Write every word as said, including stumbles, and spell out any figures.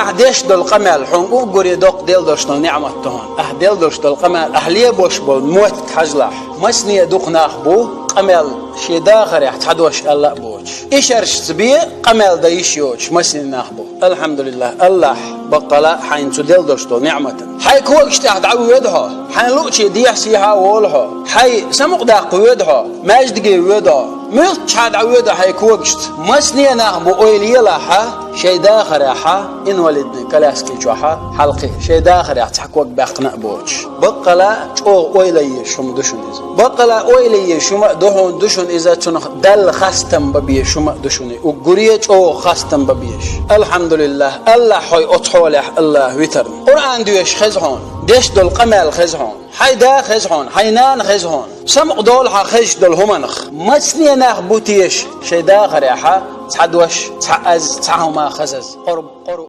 Ахь деш долу къамел хьуна уггаре доккха делла долуш долу неӀмат ду хьуна. Ахь делла долуш долу къамел, ахь лебош болу мотт хьажалахь. Масане дукха нах бу, къамел шен дахарехь цхьа дош аьлла а боцуш. И шерашца бен къамел дан йиш йоцуш масане нах бу. Алхьамдулиллах, Аллахь, баккъала а хьайна цу делла долуш долу неӀматан. Хьайн когаш тӀехь дӀавоьду хьо, хьайн луъучийн дехьа-сехьа а волу хьо, хьайн самукъадаккха воьду хьо, маьждиге воьду хьо. Муьлххачу хьа дӀавоьду хьайн когашца. Масане нах бу ойла елахь, шайн дахарехь инвалидный коляски чохь хьалакхиа, шайн дахарехь цхьа ког баьккхина а боцуш. Баккъала а чӀогӀа ойла езаш хӀума ду шуна иза. Баккъала а ойла езаш хӀума а ду хьуна, ду шуна иза, цунах Далла хастам бан безаш хӀума а ду шуна. Уггаре а чӀогӀа хастам бан безаш. Алхьамдулиллах, Аллахь хьо оцу хьолехь Аллахь витарна. Къуръан доьшуш хеза хьуна, деш долу къамел хеза хьуна. Хьайн да хеза хьуна, хьайн нана хеза хьуна. Самукъадолу хьан хезаш долу хӀуманах. Масане нах бу теша шайн дахарехь цхьа дош, цхьа аз, цхьа хӀума хазаза. Къур-, къур-,